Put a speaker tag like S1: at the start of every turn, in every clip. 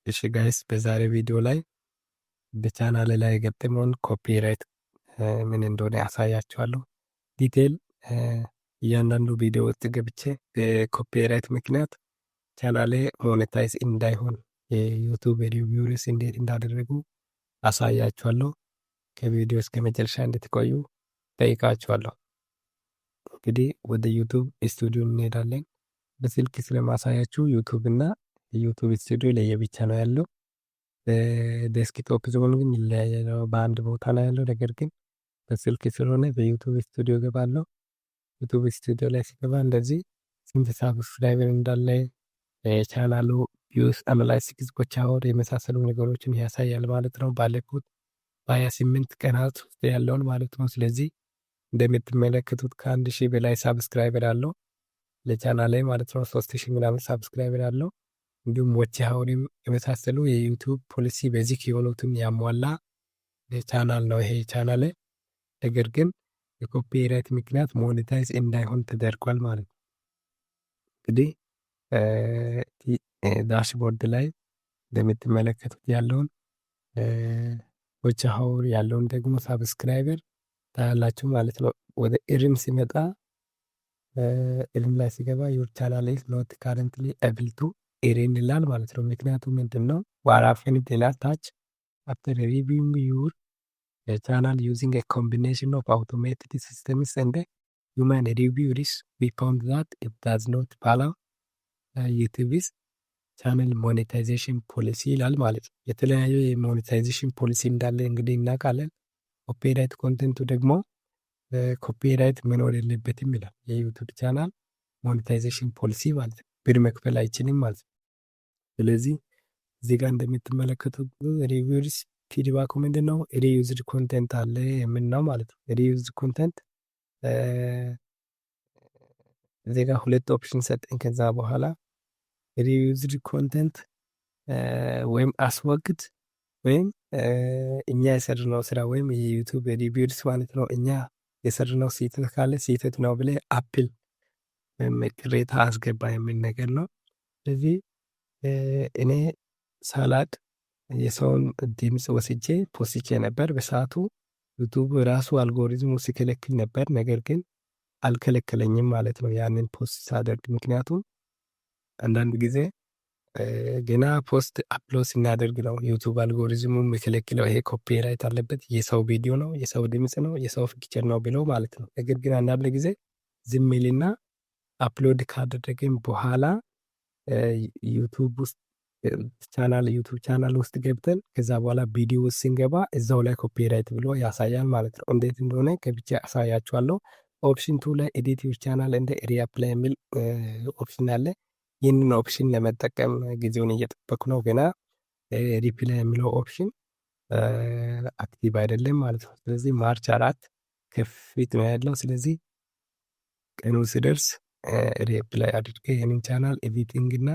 S1: እሺ guys፣ በዛሬ ቪዲዮ ላይ በቻናል ላይ የገጠመውን copyright ምን እንደሆነ ያሳያችኋለሁ። Detail እያንዳንዱ ቪዲዮ ውስጥ ገብቼ በ copyright ምክንያት ቻናሌ monetize እንዳይሆን የ YouTube reviewers እንዴት እንዳደረጉ አሳያችኋለሁ። ከቪዲዮ እስከ መጨረሻ እንድትቆዩ ጠይቃችኋለሁ። እንግዲህ ወደ YouTube Studio እንሄዳለን። በስልክ ስለማሳያችሁ YouTube እና የ YouTube Studio ለየብቻ ነው ያለው። በ desktop ሲሆን ግን ይለያያል፣ በአንድ ቦታ ነው ያለው። ነገር ግን በስልክ ስለሆነ በ YouTube Studio ገባለሁ። YouTube Studio ላይ ሲገባ እንደዚህ ስንት subscriber እንዳለ፣ ቻናሉ views፣ analytics፣ watch hour የመሳሰሉ ነገሮችን ያሳያል ማለት ነው። ባለፉት በ28 ቀናት ውስጥ ያለውን ማለት ነው። ስለዚህ እንደምትመለከቱት ከ1,000 በላይ subscriber አለው ለቻናሌ ማለት ነው። 3000 ምናምን subscriber አለው። እንዲሁም watch hour ም የመሳሰሉ የ YouTube policy basic የሆኑትን ያሟላ ቻናል ነው ይሄ ቻናል። ነገር ግን የ copyright ምክንያት monetize እንዳይሆን ተደርጓል ማለት ነው። እንግዲህ dashboard ላይ እንደምትመለከቱት ያለውን watch hour ያለውን ደግሞ subscriber ታያላችሁ ማለት ነው። ወደ earn ሲመጣ፣ earn ላይ ሲገባ "Your channel is not currently able to earn" ይላል ማለት ነው። ምክንያቱ ምንድን ነው? "What happened?" ይላል ታች። "After reviewing your channel using a combination of automated systems and human reviewers, we found that it does not follow YouTube's channel monetization policy" ይላል ማለት ነው። የተለያዩ የ monetization policy እንዳለ እንግዲህ እናውቃለን። Copyright content ኡ ደግሞ copyright መኖር የለበትም ይላል የ YouTube channel monetization policy ማለት ነው። ብር መክፈል አይችልም ማለት ነው። ስለዚህ እዚህ ጋር እንደምትመለከቱት reviewers feedback ኡ ምንድን ነው? Reused content አለ የሚል ነው ማለት ነው። Reused content እዚህ ጋር ሁለት option ሰጠኝ። ከዛ በኋላ reused content ወይም አስወግድ ወይም እኛ የሰራነው ስራ ወይም የ YouTube reviewers ማለት ነው፣ እኛ የሰራነው ስህተት ካለ ስህተት ነው ብለህ appeal ወይም ቅሬታ አስገባ የሚል ነገር ነው። ስለዚህ እኔ ሳላቅ የሰውን ድምፅ ወስጄ ፖስቼ ነበር። በሰዓቱ YouTube ራሱ አልጎሪዝሙ ሲከለክል ነበር። ነገር ግን አልከለከለኝም ማለት ነው ያንን post ሳደርግ። ምክንያቱም አንዳንድ ጊዜ ገና post upload ስናደርግ ነው YouTube algorithm ኡ የሚከለክለው፣ ይሄ copyright አለበት፣ የሰው ቪዲዮ ነው፣ የሰው ድምፅ ነው፣ የሰው picture ነው ብለው ማለት ነው። ነገር ግን አንዳንድ ጊዜ ዝም ይልና upload ካደረግን በኋላ YouTube ውስጥ channel YouTube channel ውስጥ ገብተን ከዛ በኋላ ቪዲዮ ውስጥ ስንገባ እዛው ላይ copyright ብሎ ያሳያል ማለት ነው። እንዴት እንደሆነ ገብቼ አሳያችኋለሁ። Option two ላይ "Edit your channel and reapply" የሚል option አለ። ይህንን option ለመጠቀም ጊዜውን እየጠበኩ ነው። ገና reapply የሚለው option active አይደለም ማለት ነው። ስለዚህ March 4 ከፊት ነው ያለው። ስለዚህ ቀኑ ሲደርስ reapply አድርጌ ይህንን channel editing እና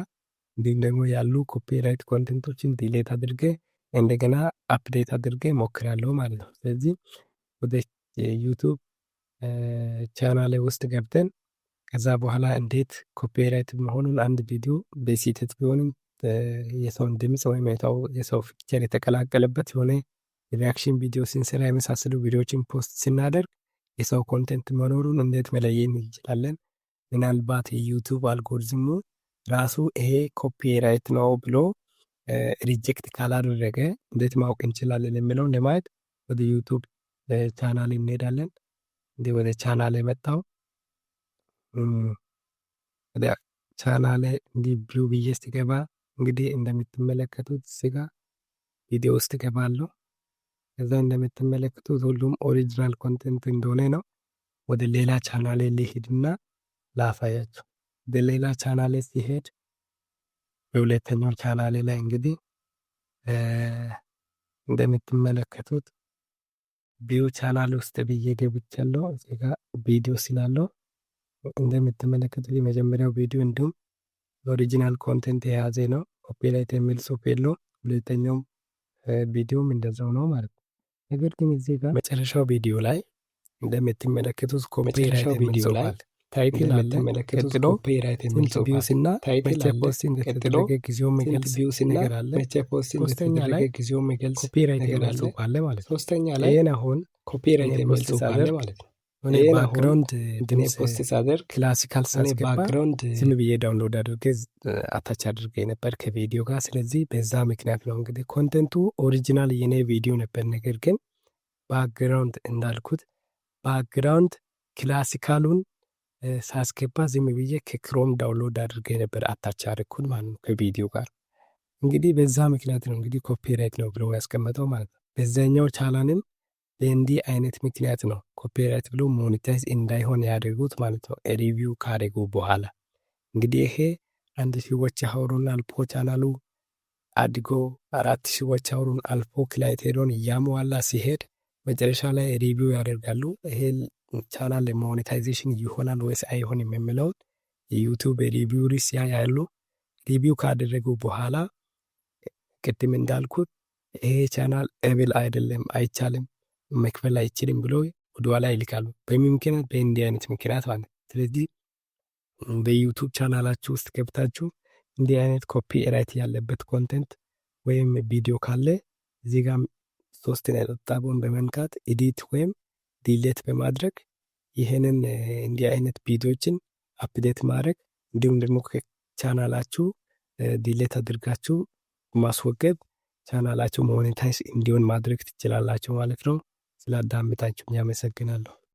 S1: እንዲሁም ደግሞ ያሉ copyright content ኦችን delete አድርጌ እንደገና update አድርጌ ሞክራለሁ ማለት ነው። ስለዚህ ወደ YouTube channel ውስጥ ገብተን ከዛ በኋላ እንዴት copyright መሆኑን፣ አንድ ቪዲዮ በስህተት ቢሆንም የሰውን ድምፅ ወይም የሰው picture የተቀላቀለበት የሆነ reaction ቪዲዮ ስንሰራ የመሳሰሉ ቪዲዮዎችን post ስናደርግ የሰው content መኖሩን እንዴት መለየት እንችላለን? ምናልባት የ YouTube algorithm ኡ ራሱ ይሄ copyright ነው ብሎ reject ካላደረገ እንዴት ማወቅ እንችላለን የሚለውን ለማየት ወደ YouTube channel እንሄዳለን። እንዲህ ወደ ቻናል የመጣው ወደ ቻናል እንዲህ view ብዬ ስገባ እንግዲህ እንደምትመለከቱት እዚህ ጋ ቪዲዮ ውስጥ እገባለሁ። ከዛ እንደምትመለከቱት ሁሉም original content እንደሆነ ነው። ወደ ሌላ ቻናሌ ልሂድና ላሳያችሁ። ወደ ሌላ ቻናሌ ሲሄድ በሁለተኛው ቻናሌ ላይ እንግዲህ እንደምትመለከቱት view channel ውስጥ ብዬ ገብቻለሁ። እዚህ ጋ ቪዲዮ ስላለው እንደምትመለከቱት የመጀመሪያው ቪዲዮ እንዲሁም original content የያዘ ነው። Copyright የሚል ጽሑፍ የለውም። ሁለተኛው ቪዲዮም እንደዛው ነው ማለት ነው። ነገር ግን እዚህ ጋር መጨረሻው ቪዲዮ ላይ እንደምትመለከቱት copyright የሚል ጽሑፍ አለ። Title አለ።
S2: እንደምትመለከቱት
S1: ቀጥሎ
S2: copyright የሚል
S1: ስንት
S2: ጽሑፍ
S1: views
S2: አለ።
S1: እና
S2: Title
S1: መቼ
S2: አለ።
S1: Post
S2: ቀጥሎ
S1: እንደተደረገ ጊዜው
S2: ስንት
S1: የሚገልጽ
S2: views እና
S1: ነገር አለ።
S2: መቼ post
S1: ሶስተኛ
S2: እንደተደረገ
S1: ላይ
S2: ጊዜው የሚገልጽ
S1: Copyright
S2: ነገር
S1: የሚል
S2: አለ።
S1: ጽሑፍ አለ ማለት ነው።
S2: ሶስተኛ ላይ
S1: ይህን አሁን
S2: Copyright
S1: እኔ
S2: የሚል
S1: Post
S2: ጽሑፍ አለ
S1: ሳደርግ
S2: ማለት ነው።
S1: እኔ
S2: ይህን አሁን
S1: Background
S2: እኔ
S1: ድምፅ
S2: Post ሳደርግ
S1: Classical
S2: እኔ
S1: ሳስገባ
S2: Background
S1: ዝም ብዬ download አድርጌ attach አድርጌ ነበር ከቪዲዮ ጋር። ስለዚህ በዛ ምክንያት ነው እንግዲህ content ኡ original የኔ ቪዲዮ ነበር። ነገር ግን background እንዳልኩት background classical ኡን ሳስገባ ዝም ብዬ ከ Chrome download አድርጌ ነበር attach አደረኩት ማለት ነው ከቪዲዮ ጋር። እንግዲህ በዛ ምክንያት ነው እንግዲህ copyright ነው ብሎ ያስቀመጠው ማለት ነው። በዛኛው ቻናልም በእንዲህ አይነት ምክንያት ነው copyright ብሎ monetize እንዳይሆን ያደርጉት ማለት ነው። Review ካደረጉ በኋላ እንግዲህ ይሄ 1000 watch hour ኡን አልፎ ቻናሉ አድጎ 4000 watch hour ኡን አልፎ criteria ውን እያሟላ ሲሄድ መጨረሻ ላይ review ያደርጋሉ። ይሄ ቻናል monetization ይሆናል ወይስ አይሆንም የሚለውን የ YouTube reviewers ያያሉ። Review ካደረጉ በኋላ ቅድም እንዳልኩት ይሄ ቻናል able አይደለም፣ አይቻልም፣ መክፈል አይችልም ብሎ ወደኋላ ይልካሉ። በምን ምክንያት? በእንዲህ አይነት ምክንያት ማለት ነው። ስለዚህ በ YouTube ቻናላችሁ ውስጥ ገብታችሁ እንዲህ አይነት copyright ያለበት content ወይም ቪዲዮ ካለ እዚህ ጋር ሶስት ነጠብጣቡን በመንካት edit ወይም delete በማድረግ ይህንን እንዲህ አይነት ቪዲዮችን update ማድረግ እንዲሁም ደግሞ ቻናላችሁ delete አድርጋችሁ ማስወገድ ቻናላችሁ monetize እንዲሆን ማድረግ ትችላላችሁ ማለት ነው። ስላዳመጣችሁኝ አመሰግናለሁ።